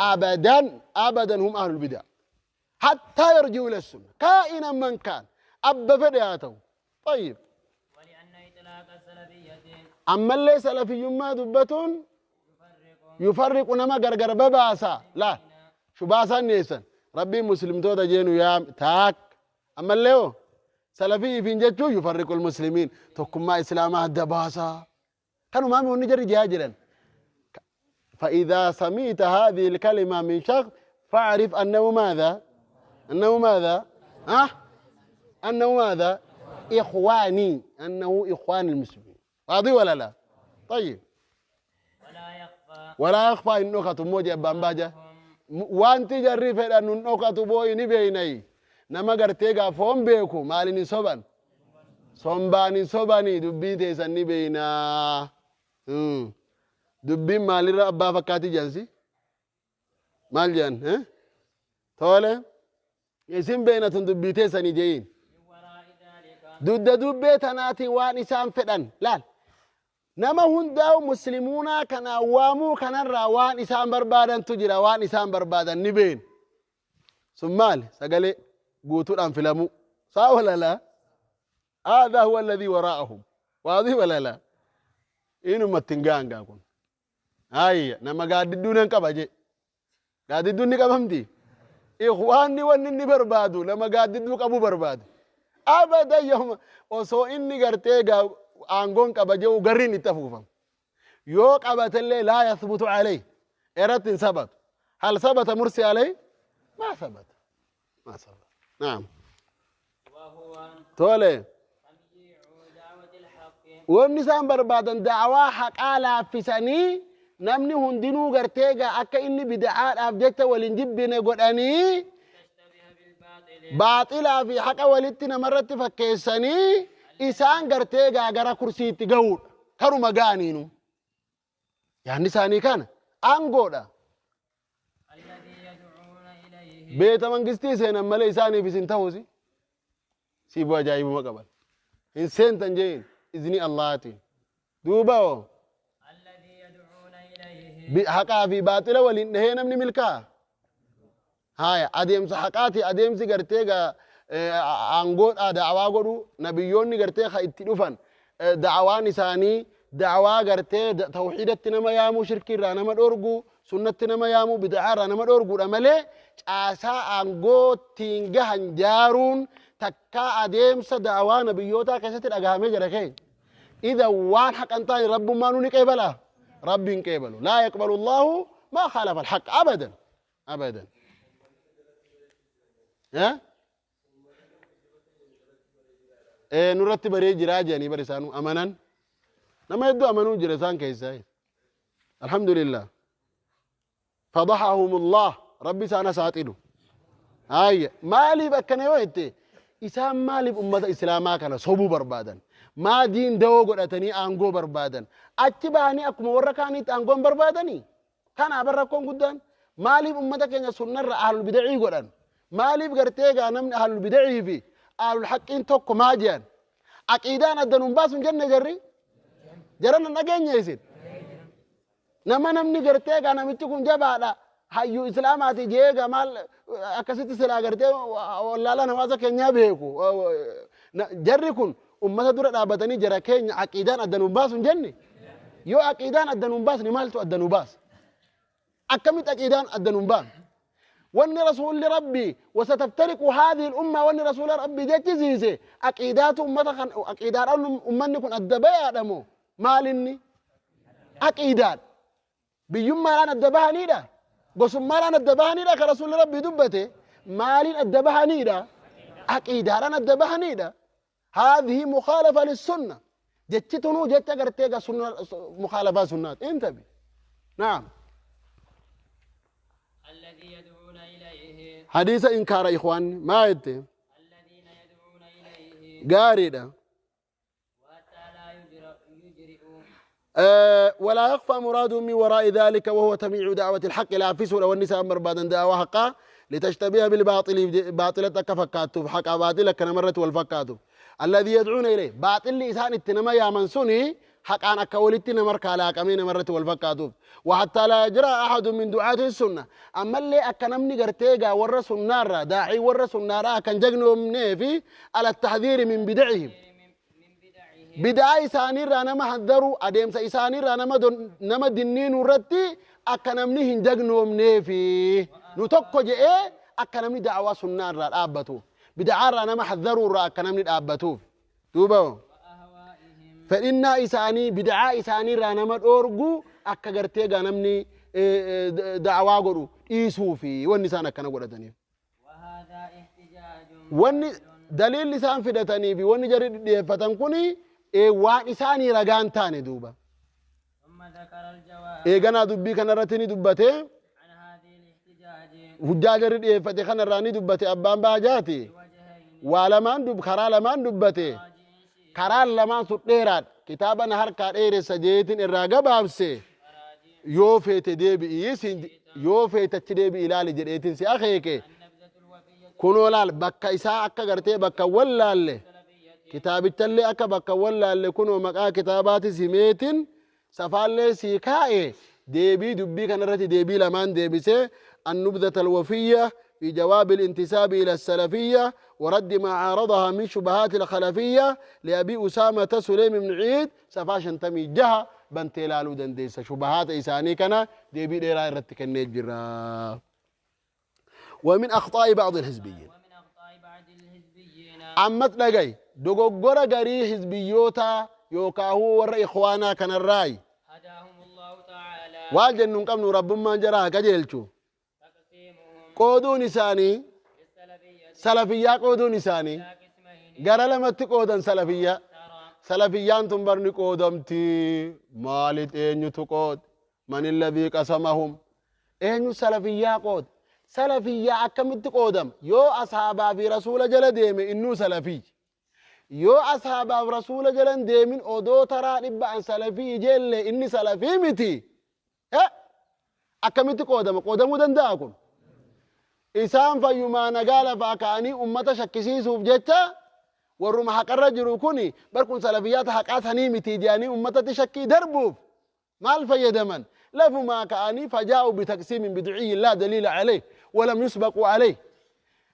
C: أبدا أبدا هم أهل البدع حتى يرجعوا إلى السنة كائنا من كان أب فدياته. طيب
D: ولأن إطلاق السلفية
C: أما اللي سلفي ما دبة
D: يفرق
C: يفرق نما غرغر بباسا لا شو باسا نيسن ربي مسلم تودا جينو يا تاك أما اللي هو سلفي في جتشو يفرق المسلمين تكما إسلاما دباسا كانوا ما من نجري جاجرا. فإذا سمعت هذه الكلمة من شخص فاعرف أنه ماذا؟ أنه ماذا؟ ها؟ أنه ماذا؟ إخواني، أنه إخوان المسلمين. واضح ولا لا؟ طيب
D: ولا يخفى
C: ولا يخفى إنه موجة بامباجة وانت جري فإن النقطة بوي نبيني نما قرتيغا فون بيكو مالي نصبان صنباني صباني دبي تيسان نبينا دبي مالي رأبا فكاتي جانسي مال جان ها تولي يسين بينا دبي تيساني جيين
D: من وراء ذلك
C: دد دبي تناتي وان إسان فدن لا nama hundaa'u muslimuunaa kana waamuu kanarraa waan isaan barbaadantu jira waan isaan barbaadan ni beenu sun maali sagalee guutuudhaan filamuu saa wala laa هذا هو الذي وراءهم واضح ولا لا inumatti hin gaangaa kun hayya nama gaaddidduun hin qaba je gaaddidduun ni qabamti ikhwaanni wanni inni barbaadu nama gaaddidduu qabu barbaadu abadan yooma osoo inni gartee aangoon qaba jedhu garriin itti afuufamu yoo qabatellee laa yathbutu alayh irratti hin sabatu hal sabata mursi alayh maa sabata maa sabata naam
D: وهو
C: tole
D: تمييع دعوة الحق
C: wanni isaan barbaadan da'awaa haqaa laaffisanii namni hundinuu gartee gaa akka inni bida'aadhaaf jecha waliin jibbine godhanii
D: تشتبه بالباطل
C: baaxilaa fi haqa walitti namarratti fakkeessanii isaan gartee gaa gara kursiitti ga'uudha karuma ga'aniinu yaanni isaanii kana aangoodha
D: الذي يدعون إليه
C: beeta mangistii seenan malee isaaniif isin ta'uusi siibuu ajaa'ibuma qaban hin seentan jeen izni allahaatiin duuba oo
D: الذي يدعون إليه
C: haqaa fi baaxila waliin dhahee namni milkaa haya adeemsa haqaati adeemsi gartee gaa aangoodha da'awaa godhu nabiyyoonni gartee ka itti dhufan da'awaan isaanii da'awaa gartee tawxiidatti nama yaamuu shirkii irraa nama dhorgu sunnatti nama yaamuu bid'aa irraa nama dhorguudha malee caasaa aangoottiin gahan jaaruun takkaa adeemsa da'awaa nabiyyootaa keessatti dhagahamee jira keenya إذا وان حق أنت رب ما نوني قبله رب قبله لا يقبل الله ما خالف الحق أبدا أبدا ها إيه نرتب ريج راجعني برسانو أمنا نما يدو أمنو جرسان كيساي الحمد لله فضحهم الله ربي سانا ساتلو هاي مالي بكنا ويتي إسام مالي بأمة إسلاما كان صوبو بربادا ما دين دو قدتني أنغو بربادا أتبعني أكم وركاني أنغو بربادني كان أبركون قدان مالي بأمة كان سنة أهل البدع قدان مالي بقرتيغا نمن أهل البدع في أهل الحق إن توكو ماجان أكيدان أدنون باسون جنة جري جرنا نجين يسير نما نمني قرتيغا نمتكم جبالا hayyuu islaamaati jeega maal akkasitti silaa gartee wallaalaan hawaasa keenyaa beeku jarri kun Ummata dura dhaabbatanii jara keenya aqiidaan adda nu baasu hin jenne. Yoo aqiidaan adda nu hin baasne maaltu adda nu baasa? Akkamitti aqiidaan adda nu hin baasne? Wanni rasuulli rabbii wasataftariqu haadhihi al-umma wanni rasuula rabbii jechisiise aqiidaatu ummata kan aqiidaadhaan ummanni kun adda bayaadha moo maalinni? Aqiidaadha. Biyyummaadhaan adda bahaniidha. Gosummaadhaan adda bahaniidha kan rasuulli rabbii dubbate. Maaliin adda bahaniidha? Aqiidaadhaan adda bahaniidha. Haadhihi mukhaalafa lissunna. Jechi tunuu jecha gartee ga sunna mukhaalafaa sunnaati. Intabi. Naam.
D: الذي يدعون إليه
C: Hadiisa inkaara ikhwaanni maa jette?
D: الذين يدعون إليه
C: Gaariidha.
D: وحتى لا يجرئ
C: ولا يخفى مراد من وراء ذلك وهو تميع دعوة الحق لا في سورة والنساء مربادا دعوة حقا لتشتبه بالباطل باطلة كفكاتف حق باطلة كنمرة والفكاتف الذي يدعون إليه باطل لإسان التنمى يا منسوني حق أنا كولدت نمر كالا كمين مرة والفكاتف وحتى لا يجرى أحد من دعاة السنة أما اللي أكنمني قرتيجا ورا سنارا داعي ورا سنارا كان جنوا مني على التحذير من بدعهم بدعاء isaanii irraa nama haddaru adeemsa isaanii irraa nama dinniinu irratti akka namni hin jagnoomneefi nu tokko je'ee akka namni da'awaa sunnaa irraa dhaabbatu bid'aa irraa nama haddaruu irraa akka namni dhaabbatuuf duuba fedhinnaa isaanii bid'aa isaanii irraa nama dhoorgu akka gartee gaa namni da'awaa godhu dhiisuufi wanni isaan akkana godhataniif. Wanni daliilli isaan fidatanii fi wanni jarri dhidhiyeeffatan kuni waan isaanii ragaan taane duuba. Eeganaa dubbii kanarratti ni dubbate. Hujjaa jarri dhiyeeffate kanarraa ni dubbate abbaan baajaati. Waa lamaan karaa lamaan dubbate. Karaan lamaan sun dheeraadha. Kitaaba na harkaa dheeressa jeetiin irraa gabaabse. Yoo feete deebi'i yoo feete achi deebi'i ilaali jedheetiin si akeeke. Kunoo laal bakka isaa akka gartee bakka wallaalle. Kitaabichallee akka bakka wallaalle kunoo maqaa kitaabaati simeetiin safaallee sii kaa'e deebii dubbii kanarratti deebii lamaan deebisee النبذة الوفية في جواب الانتساب إلى السلفية ورد ما عارضها من شبهات الخلفية لأبي أسامة سليم بن عيد سفاش انتمي جهة بنتلالو دنديسة شبهات إساني كان ديبي ديرا رتكني جرا. ومن أخطاء بعض الحزبيين عمت لقي دوغورا غري حزبيوتا يوكاهو ور إخوانا كان الراي
D: هداهم الله تعالى
C: والجنون قمن رب ما جرى كجلچو قودون إساني سلفية قودون إساني غرا لمت قودن سلفية سلفيان تنبرني قودمتي مالت إنيو تقود من الذي قسمهم إنيو سلفية قود سلفية أكملت قودم يو أصحابا في رسول جل ديم إنو سلفي يو أصحابا في رسول جل ديم أدو ترى نبا عن سلفي جل إني سلفي متي أكملت قودم قودم دنداكم إسان فيما نقال فأكاني أمة شكسي سوف جتا والرم حق الرجل كوني بركن سلفيات حقات هنيمتي جاني أمة تشكي دربوف ما الفيدمن لفما كأني فجاءوا بتقسيم بدعي لا دليل عليه ولم يسبقوا عليه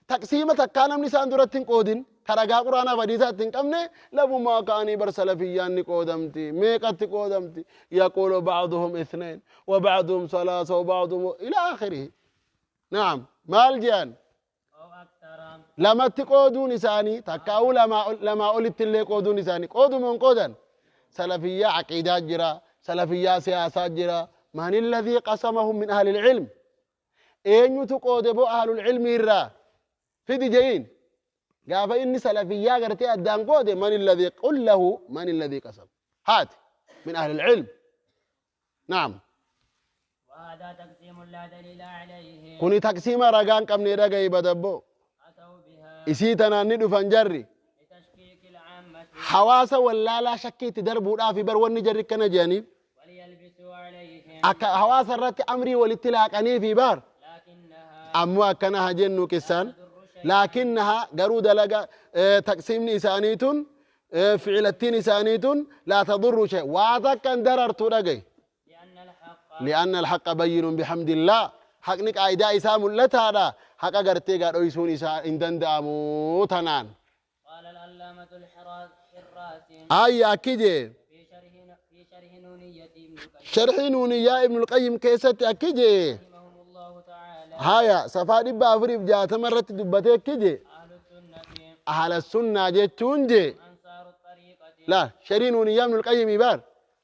C: تقسيمة كان من سان درتين قودين كرجا قرانا فديسات كمنه لفما كأني بر سلفيان قودمتي ميقت قودمتي يقول بعضهم اثنين وبعضهم ثلاثة وبعضهم إلى آخره. نعم مالجان لما تقودون إساني تكاو لما قلت اللي قودون إساني قودوا من قودا سلفية عقيدة جرا سلفية سياسة جرا من الذي قسمهم من أهل العلم أين تقودبوا أهل العلم الرا في دي جين قال إني سلفية قرتي أدان قودي من الذي قل له من الذي قسم هات من أهل العلم. نعم
D: وهذا تقسيم لا دليل عليه
C: كوني تقسيم رقان كم نرقى يبدبو إسيتنا ندو فنجري
D: لتشكيك العامة
C: حواسة ولا لا شكيت دربو لا في بر ونجري كنا جانب
D: وليلبسوا عليهم
C: حواسة الرت أمري والاتلاق أني في بار
D: لكنها
C: أموا كنها جنو كسان لكنها قرود لقى تقسيم نسانيتون فعلتين نسانيتون لا تضر شيء واتك أن دررت لقي لأن الحق بين بحمد الله حقنك عيدا إسام لتادا حق أغرتي قال أيسون إسا إن دندامو تنان.
D: قال العلامة العلامة الحراسي
C: Ayya akki jee
D: في شرح نونية ابن القيم
C: sharxii nuuniyyaa Ibnul Qayyim keessatti akki jee
D: رحمهم الله تعالى
C: haya safaa 460 irratti dubbatee akki jee
D: أهل السنة
C: ahla sunnaa jechuun jee
D: أنصار الطريقة
C: la sharii nuuniyyaa Ibnul Qayyimii bar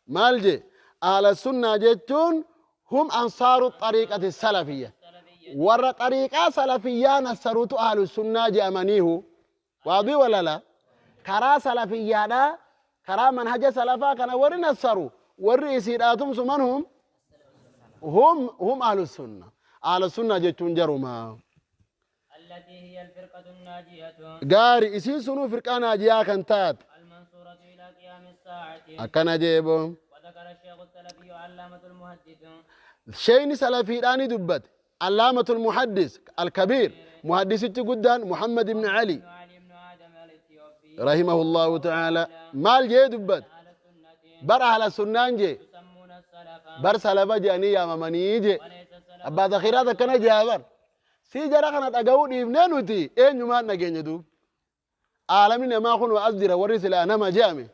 C: maal jee ahla sunnaa jechuun hum ansaaru xariiqati salafiyya
D: السلفية
C: warra xariiqaa salafiyyaa nassaruutu ahlu sunnaa je'amaniihu waadii walala karaa salafiyyaadha karaa manhaja salafaa kana warri nassaru warri isiidhaa tumsu man hum hum ahlu sunna ahlu sunna jechuun jaruma
D: التي هي الفرقة الناجية
C: gaari isiin sunuu firqaa naajiyaa kan taate
D: المنصورة إلى قيام الساعة
C: akkana jeebo
D: وذكر الشيخ السلفي علامة المحدث
C: sheyni salafiidhaani dubbate allaamatul muhaddis alkabiir muhaddisichi guddaan Muhammad ibn Ali
D: بن علي بن آدم الإثيوبي
C: رحمه الله تعالى maal jee dubbate
D: أهل السنة
C: bar ahla sunnaan jee
D: يسمون السلف
C: bar salafa je'anii yaamamanii je
D: وليس السلف
C: abbaa zakhiiraat akkana jea bar sii jara kana dhaga'uu dhiifnee nuti eenyumaan dhageenya duub aalamni namaa kun as jira warri silaa nama je'ame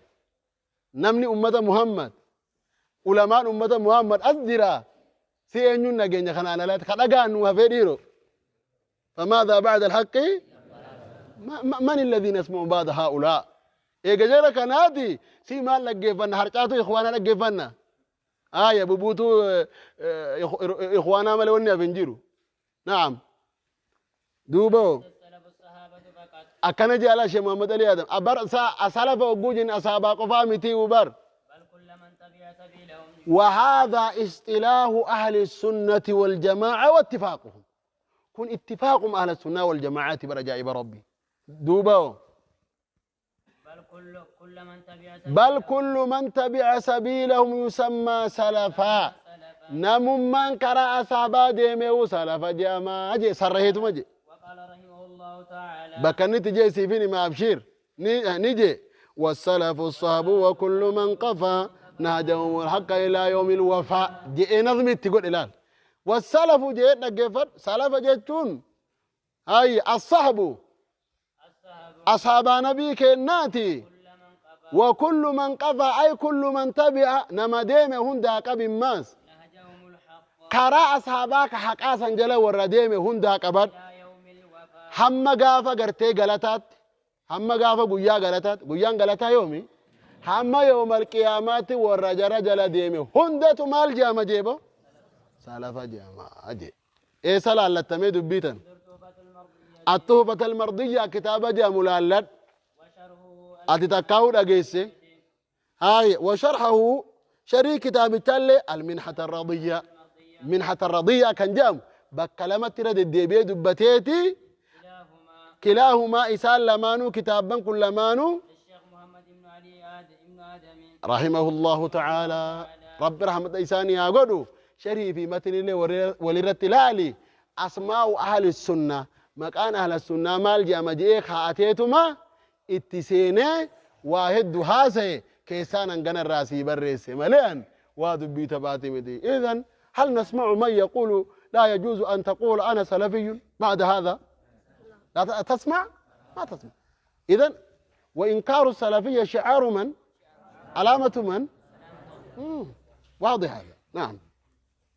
C: namni ummata Muhammad ulamaan ummata Muhammad as jira si eenyuun dhageenya kanaan alatti ka dhagaan nu hafee dhiiro فماذا بعد الحق من الذي نسمع بعد هؤلاء eega jara kanaati si maal dhaggeeffanna harcaatu ikhwaana dhaggeeffanna aya bubuutuu ikhwaanaa malee wanni hafe hin jiru naam duuba
D: السلف الصحابة فقط
C: akkana jeala shee Muhammad Ali Adam abar salafa hogguu jenne asaabaa qofaa miti ubar
D: بل كل من تبع سبيلهم
C: وهذا اصطلاح أهل السنة والجماعة واتفاقهم كن اتفاقهم أهل السنة والجماعة برجائب ربي دوبا
D: بل كل من تبع سبيلهم
C: بل كل من تبع سبيلهم يسمى سلفا
D: سلفا
C: نممان كرا أصحابا ديميو سلفا جاما جي سرهيتو مجي
D: وقال رحمه الله تعالى
C: بكنت جي سيفيني ما أبشير نجي والسلف الصحب وكل من قفا نهجهم الحق إلى يوم الوفاء جي نظمي تقول إلال والسلف جي نقفت سلف جيتون هاي الصحب
D: الصحاب
C: أصحاب نبي كناتي
D: كل من قفا
C: وكل من قفا أي كل من تبع نما ديمه هندا قب ماس
D: نهجهم الحق
C: كرا أصحابك حق أسان جلا ور ديمه هندا قبل
D: إلى يوم الوفاء
C: hamma gaafa gartee galataatti hamma gaafa guyyaa galataatti guyyaan galataa yoomi hamma yoomal qiyaamaatti warra jara jala deeme hundatu maal je'ama jeebo salafa je'ama je eessa laallattamee dubbiitan
D: التحفة المرضية
C: attuhfata almardiyya kitaaba je'amu laalladh
D: وشرحه
C: ati takkaa'uu dhageesse haye washarhahu sharii kitaabichallee alminhata arradiyya minhata arradiyya kan je'amu bakka lamatti irra deddeebi'ee dubbateeti
D: كلاهما
C: كلاهما إسان لمانو كتابا كل لمانو
D: للشيخ محمد بن علي آدم ابن آدم
C: رحمه الله تعالى رب رحمة إساني يا قدو شري في متن اللي ولرت لالي أسماء أهل السنة مكان أهل السنة مال جامع جيخ هاتيتما اتسيني واحد هاسي كيسان انقنا الراسي بريسي مليان وادو بيتا باتي مدي. إذن هل نسمع من يقول لا يجوز أن تقول أنا سلفي بعد هذا؟ لا تسمع؟ ما تسمع. إذن وإنكار السلفية شعار من؟ علامة من؟ واضح هذا. نعم.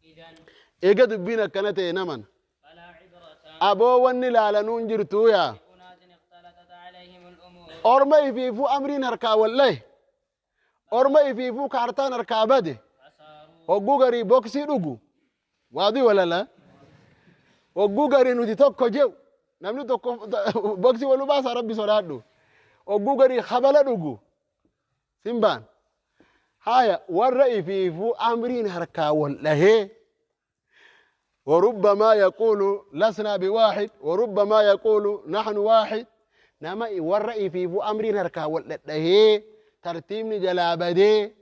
D: إذن
C: إيه قد بينا كانت نمن
D: فلا عبرة
C: أبو وني لا لنون جرتو يا
D: بأناس اختلطت عليهم الأمور
C: أرمي في فو أمرين هركا والله أرمي في فو كارتان هركا بده
D: فصاروا
C: وقو بوكسي دوغو واضي ولا لا وقو غري نوتي توكو جو namni tokko boksii waluu baasa rabbi sodaadhu ogguu garii habala dhugu simbaan haya warra ifiifuu amriin harkaa wal dhahee وربما يقول لسنا بواحد وربما يقول نحن واحد نما ورأي في فو أمرين هركا والدهي ترتيبني جلابدي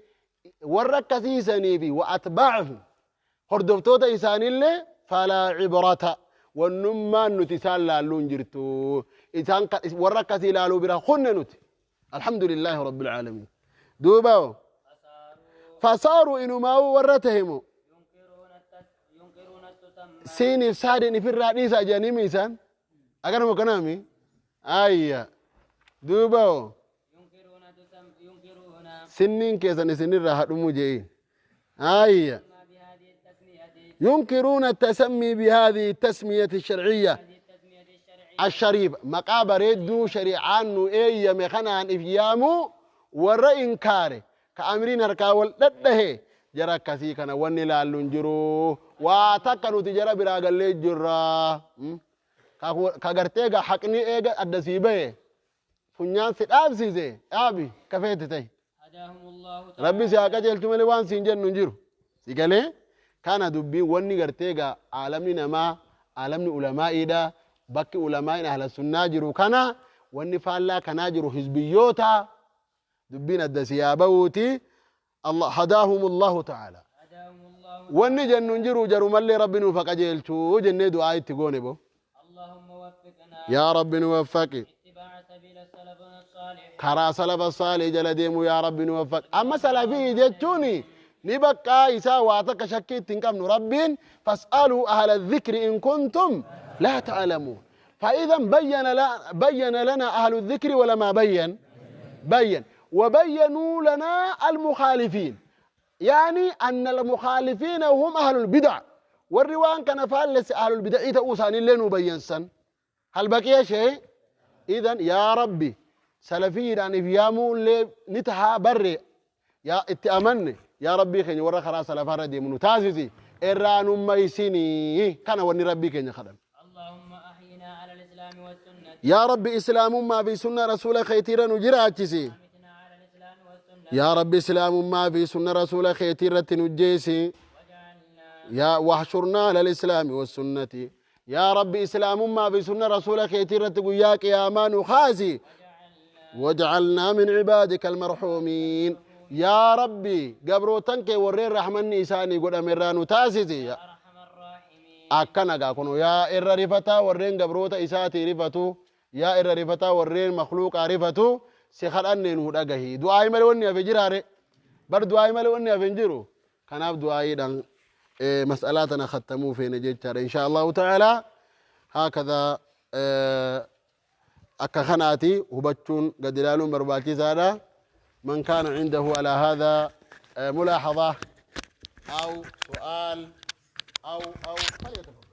C: ورا كثيسني في وأتباعهم هردفتوتا إسان اللي فلا عبرة والنما نتسال لالون جرتو إسان ورا كثي لالو برا خن نتي الحمد لله رب العالمين دوباو فصاروا إنو ما ورتهم
D: ينكرون التسمى
C: سيني سادني في الرئيس أجاني ميسان أكرم كنامي آية دوباو Sinniin keessan isinirraa hadhumu je'iin. Ayya.
D: بهذه التسمية.
C: ينكرون التسمي بهذه التسمية الشرعية
D: هذه التسمية الشرعية.
C: الشريف maqaa bareedduu shari'aan nu eeyyame kanaan if yaamuu warra inkaare ka amriin harkaa wal dhadhahe jara akkasii kana wanni ilaallu hin jiru waa takka nuti jara biraa gallee jirra. Ka gartee gaa haqni eega adda sii bahe funyaan si dhaabsiise dhaabi kafeete ta'e.
D: هداهم الله.
C: Rabbi si haa qajeelchu malee waan siin jennu hin jiru. Si galee kana dubbiin wanni gartee gaa aalamni namaa aalamni ulamaa'iidha, bakki ulamaa'iin ahla sunnaa jiru kana wanni faallaa kanaa jiru hizbiyyoota dubbiin adda si haa bahuuti. Allah hadaahum Allahu ta'ala.
D: هداهم الله.
C: Wanni jennu hin jiru jarumallee Rabbi nuuf haa qajeelchu jennee du'aa itti goone bo.
D: اللهم وفقنا
C: Yaa Rabbi nu waffaqi.
D: اتباع سبيل السلف الصالح.
C: Karaa salafa saalih jala deemu yaa Rabbi nu waffaqi. Amma salafii jechuun ni baqqaa isaa waa takka shakkii itti hin qabnu. Rabbiin fas'aluu ahla dhikri in kuntum laa ta'lamuun. فإذا بين لا بين لنا أهل الذكر ولا ما بين؟ بين، وبينوا لنا المخالفين، يعني أن المخالفين هم أهل البدع، والروان كان فالس أهل البدع تأوسان اللي نبين سن. هل بقي شيء؟ إذا يا ربي سلفي يعني في يامو اللي نتها بري يا اتأمني يا ربي خيني ورا خلاص سلفا ردي منو تازيزي إران ميسيني كان وني ربي كين خدم.
D: اللهم أحينا على الإسلام والسنة.
C: يا ربي إسلام ما في سنة رسول خيتيرا نجراتشي.
D: أمتنا على الإسلام والسنة.
C: يا ربي إسلام ما في سنة رسول خيتيرا نجيسي.
D: وجعلنا
C: يا واحشرنا على الإسلام والسنة. يا ربي إسلام ما في سنة رسول خيتيرا تقوياك يا مان خازي. وجعلنا من عبادك المرحومين. يا ربي قبروتنك ورين رحمن إساني قد أمرانو تاسيسي.
D: أرحم الراحمين.
C: Akkana gaa kunu yaa irra rifataa warreen gabroota isaatii rifatu, yaa irra rifataa warreen makluuqaa rifatu, si kadhanne nuu dhagahi. Du'aayi malee wanni hafe jiraare bar du'aayi malee wanni hafe hin jiru. Kanaaf du'aayiidhaan mas'alaa tana khattamuu feene jechaadha insha Allahu ta'ala. Haakadha akka kanaati hubachuun gad ilaaluun barbaachisaadha. Man kaana cindahu alaa haadha mulaaxada aw su'aal أو فليتفضل.